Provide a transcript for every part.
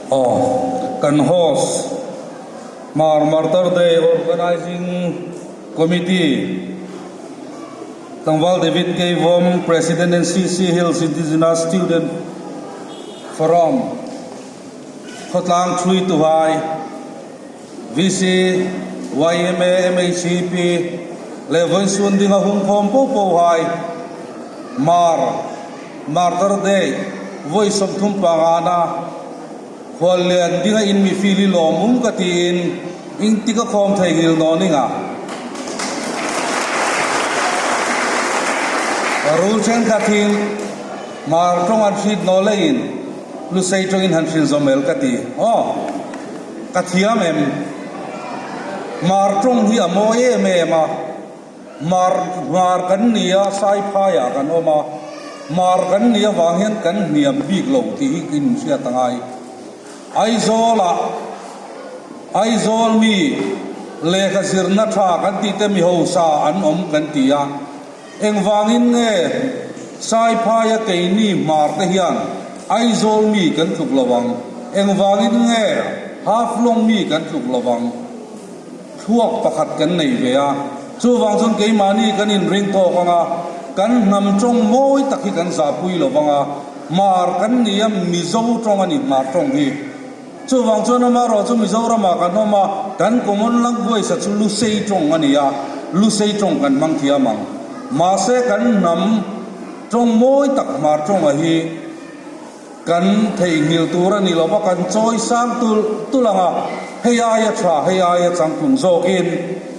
Aw, kan host Hmar Martyr Day Organizing Committee Tlangval David Keivawm, President NCC Hills Indigenous Student Forum, Khawtlang Thui Tuhai, VC, yma, MHCP leh vawiinsun dinga hungkhawm poh poh hai Mar Martyr Day vawi 30 pangana khuallian dinga in mi fili lawmum ka tiin engtik a khawm thei ngil nawn inga rul thenkhathin Mar tawng an hrit naw leiin Lusei tawngin han hrilh zawm el ka ti aw. Ka thiam em? Mar tawng hi a mawi em em a, Mar Hmar kan ni a, Saiphaiah kan awm a, Mar kan nih avang hian kan hniam bik lo tih hi in hriat a ngai. Aizawlah Aizawl mi lehkha zirna tha kan tih te mi hausa an awm kan ti a, engvangin nge Saiphaia keini Hmar te hian Aizawl mi kan tluk lo ang? Engvangin nge Haflong mi kan tluk lo ang? Thluak pakhat kan nei ve a, chuvang chuan keimahni kan inring tawk ang a, kan hnam tawng mawi tak hi kan zahpui lo vang a, Hmar kan ni a, Mizo tawng a ni Hmar tawng hi. Chuvang chuan amaherawh chu Mizoramah kan awm a, kan common language a chu Lusei tawng a ni a, Lusei tawng kan hmang thiam ang. Mahse kan hnam tawng mawi tak Hmar tawnga hi kan theihnghilh tur a ni lo va, kan chawi sang tul tul ang a, hei aia tha, hei aia changtlung zawkin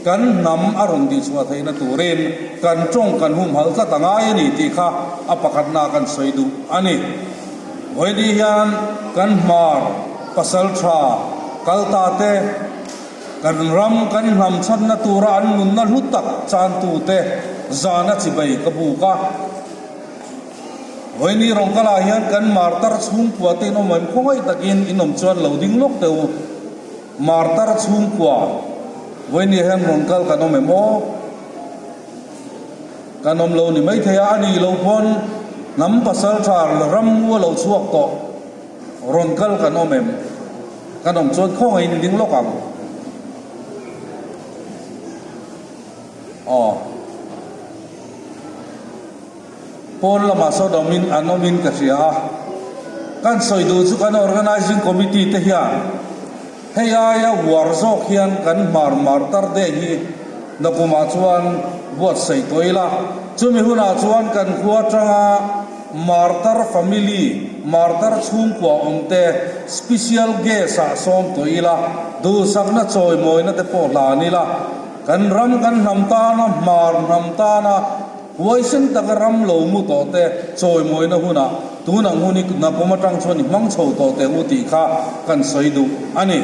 kan hnam a rawn tihchhuah theihna turin kan tawng kan humhalh tlat a ngai a ni tih kha a pakhatna kan sawi duh a ni. Vawiin hian kan hmar pasal tha kal ta te, kan ram kan hnam chhanna tura an nunna hlu tak chantu te zana chibai ka buk a. Vawiin rawngkalah hian kan martar chhungkua te in awm em khawngaih takin in awm chuan lo ding lawk teh u. Martar chhungkua vawiin hian rawngkal kan awm em aw? Kan awm lo ni maithei a, a nih loh pawn hnam pasal tha ram mu a lo chhuak tawh rawn kal kan awm em? Kan awm chuan khawngaih in ding lawk ang. Aw. Pawn lamah sawn awmin an awmin ka hria a, kan sawi duh chu kan Organising Committee te hian hei aia uar zawk hian kan hmar mar tar deh hi nakumah chuan buatsaih tawh ila, chumi hunah chuan kan khua atanga martar family, martar chhungkua awmte special guest ah sawm tawh ila, duhsakna chawimawina te pawh hlan ila, kan ram kan hnam tana hmar hnam tana Huaisen taka ram lo mu tawh te chawimawina hunah tun ang hun hi nakum atang chuan i hmang chho tawh teh u tih kha kan sawi duh a ni.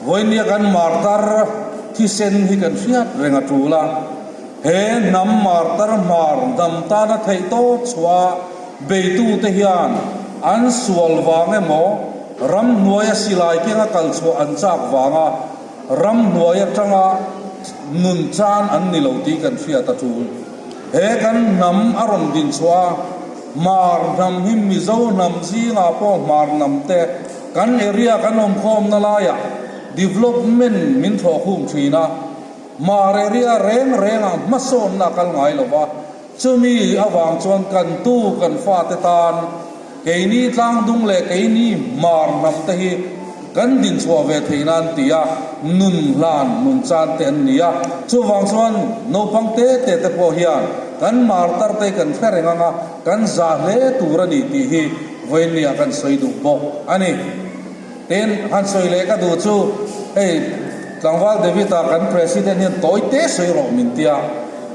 Vawinia kan martar thisen hi kan hriat reng a tul a, he hnam martar hmar dam tana theih tawp chhuah beitute hian an sual vang emaw ramhnuaia silai kenga kal chhuah an chak vanga Ramhnuai atanga nun chan an ni lo tih kan hriat a tul. He kan hnam a rawn din chhuah a, Hmar hnam hi Mizo hnam zingah pawh Hmar hnam te kan area kan awmkhawmna laiah development min thlawhkhum thin a, Hmar area reng rengah hmasawnna a kal ngai lo va, chumi avang chuan kan tu kan fate tan Keini tlangdung leh keini hmar hnam te hi kan dinchhuah ve thei nan ti a, nun hlan nun chan te an ni a. Chuvang chuan naupang te te te pawh hian kan hmar tar te kan hre reng ang a, kan za hle tur a ni tih hi vawiinniah kan sawi duh bawk a ni. Tin, han sawi leh ka duh chu hei tlangval David-a kan President hian tawi te sawi rawh min ti a,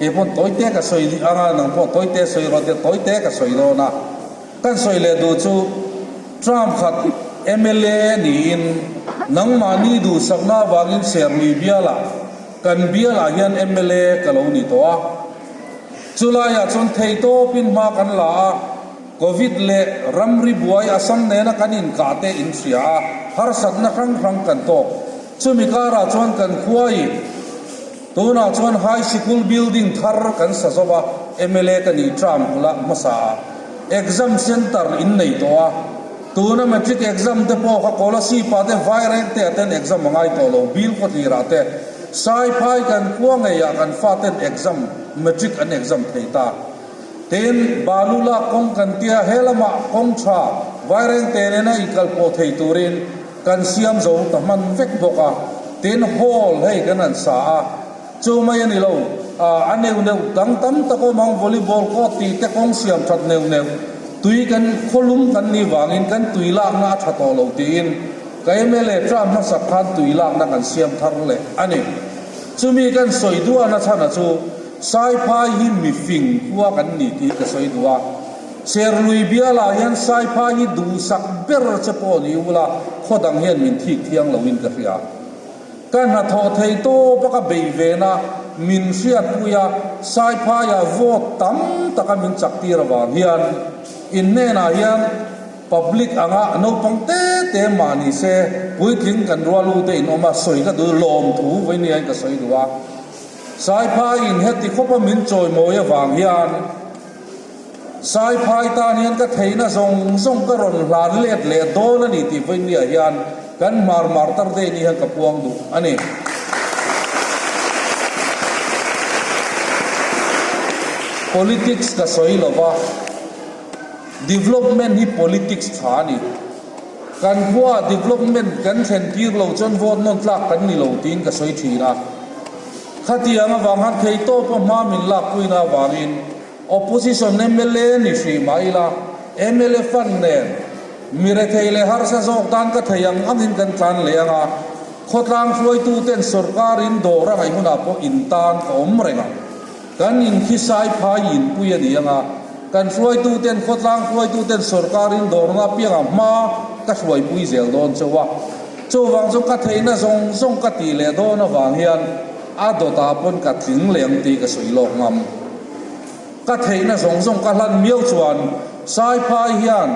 kei pawn tawi te ka sawi ang a, nang pawh tawi te sawi rawh tia tawi te ka sawi dawn a. Kan sawi leh duh chu Trump khat mla niin nangmahni duhsakna avangin Serlui bialah kan bialah hian mla ka lo ni tawh a, chulaiah chuan theitawpin hma kan la a, Covid leh ramri buai Assam nena kan inkah te in hria a, harsatna hrang hrang kan tawk. Chumi karah chuan kan khuai tunah chuan High Sikul building thar kan sa zo a, mla ka nih term la hmasa ah exam centre in nei tawh a. Tuna matric exam te pawh kha Kolasib ah te Vairengte ah ten exam a ngai tawh lo, Bil khawtlir ah te Saiphai kan khua ngei ah kan fa ten exam matric an exam thei ta. Tin, balu lak kawng kan tia he lamah kawng tha Vairengte nena inkal pawh thei turin kan siam zo ta hman vek bawk a. Tin, hall hei kan han sa a. Chu mai a ni lo, a neuh neuh dang tam tak awm ang, volleyball court tih te kawng siam that neuh neuh, tui kan khawlum kan nih vangin kan tui lakna a tha tawh lo tiin ka mla term hmasak khan tui lakna kan siam thar leh a ni. Chumi kan sawi duahna chhana chu Saiphai hi mifing khua kan ni tih ka sawi duh a, Serlui bialah hian Saiphai hi duhsak ber che pawh ni ula khaw dang hian min thik thiang loin ka hria. Ka hnathawh thei tawp a ka bei vena min hriatpui a, Saiphaiah vote tam taka min chak tir avang hian in hnenah hian public anga naupang te te mah ni se puitling kan rual u te in awm a, sawi ka duh lawmthu vawinia in ka sawi duh a. Saiphai in heti khawpa min chawimawi avang hian Saiphai tan hian ka theihna zawng zawng ka rawn hlan let leh dawn a ni tih vawinia hian kan hmar martar day ni hian ka puang duh a ni. Politics ka sawi lova, development hi politics tha a ni. Kan khua development kan thlen tir lo chuan vote nawn tlak kan ni lo tiin ka sawi thin a. Khatiang avang khan theitawpa hma min lakpuina avangin Opposition mla ni hrih mah ila, mla fund nen mi rethei leh harsa zawk tan ka thei ang angin kan tlan leh ang a, khawtlang hruaituten sorkar in dawr a ngaih hunah pawh in tan ka awm reng ang. Kan inkhisai phai inpui a ni ang a, kan hruaituten khawtlang hruaituten sorkar in dawrna apiangah hma ka hruaipui zel dawn chauh a. Chuvang chu ka theihna zawng zawng ka tih leh dawn avang hian a dawtah pawn ka tling leh ang tih ka sawi lawk ngam. Ka theihna zawng zawng ka hlan miau chuan Saiphai hian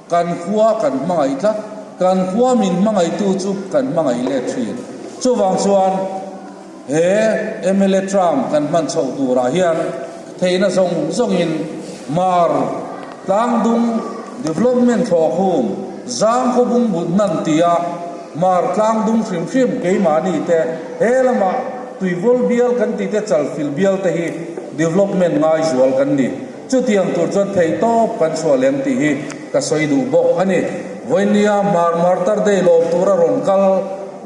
kan khua kan hmangaih tlat, kan khua min hmangaihtu chu kan hmangaih let thin. Chuvang chuan he mla term kan hman chhoh turah hian theihna zawng zawngin Mar Tlangdung Development Thlawhkhum Zangkhawbung but hnan tia Mar Tlangdung hrim hrim keimahni te he lamah Tuivawl bial kan tih te Chalfil bial te hi development ngai zual kan ni. Chutiang tur chuan theihtawp kan chhuah lem tih hi ka sawi duh bawk a ni. Vawinia Hmar Martar Day lawm tura rawn kal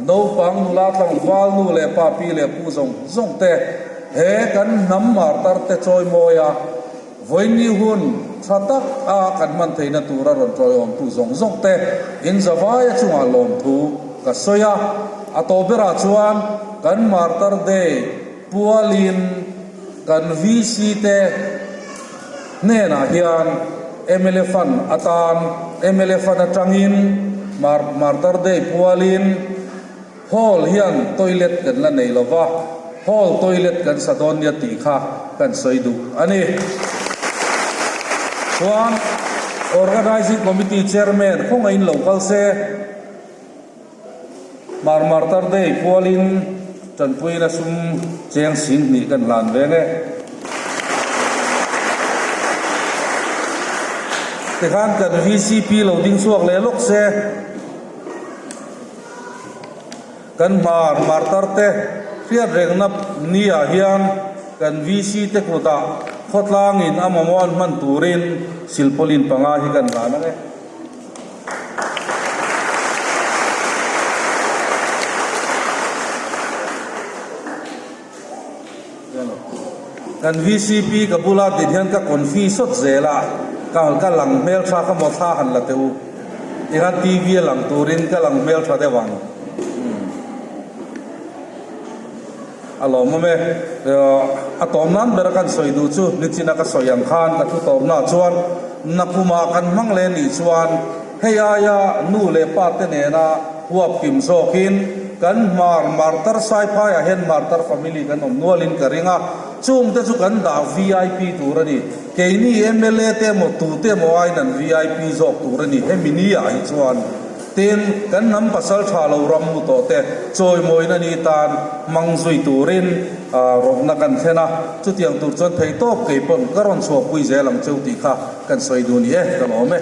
naupang nula tlangval nu leh pa pi leh pu zawng zawng te he kan hnam martar te chawimawi a vawiini hun tha tak a kan hman theihna tura rawn tawiawmtu zawng zawng te in zavaia chungah lawmthu ka sawi a. A tawp berah chuan kan Martar Day pualin kan VC te hnenah hian mla Fund atan mla Fund atangin Martar Day pualin Hall hian toilet kan la nei lova, hall toilet kan sa dawn nia tih kha kan sawi duh a ni. Chuan Organising Committee Chairman khawngaihin lo kal se. Hmar Martar Day pualin tanpuina sum cheng 2000 kan hlan veng e. Tikhan kan VCP lo ding chhuak leh lawk se. Kan hmar martar te hriat rengna ni ah hian kan VC te kutah khawtlangin a mamawh an hman turin silpawlin panga hi kan hlan ang e. Kan VCP ka bula din hian ka confi sawt zel a, ka ka lang hmeltha ka maw thla han la teh u. Tikhan TV a lang turin ka lang hmeltha deuh ang. A lawmawm e. A tawm nan bera kan sawi duh chu nichina ka sawi ang khan ka thu tawmnaah chuan nakumah kan hmang leh nih chuan hei aia nu leh pa te nena huap kim zawkin kan hmar martar Saiphaiah hian martar family kan awm nualin ka ring a, chungte chu kan dah vip tur a ni. Keini mla te emaw tute emaw aiin an vip zawk tur a ni hemi niah hi chuan. Tin, kan hnam pasal tha lo ram mu tawh te chawimawina ni tan hmang zui turin rawtna kan thlen a, chutiang tur chuan theihtawp kei pawn ka rawn chhuahpui zel ang cheu tih kha kan sawi duh ni e, ka lawm e.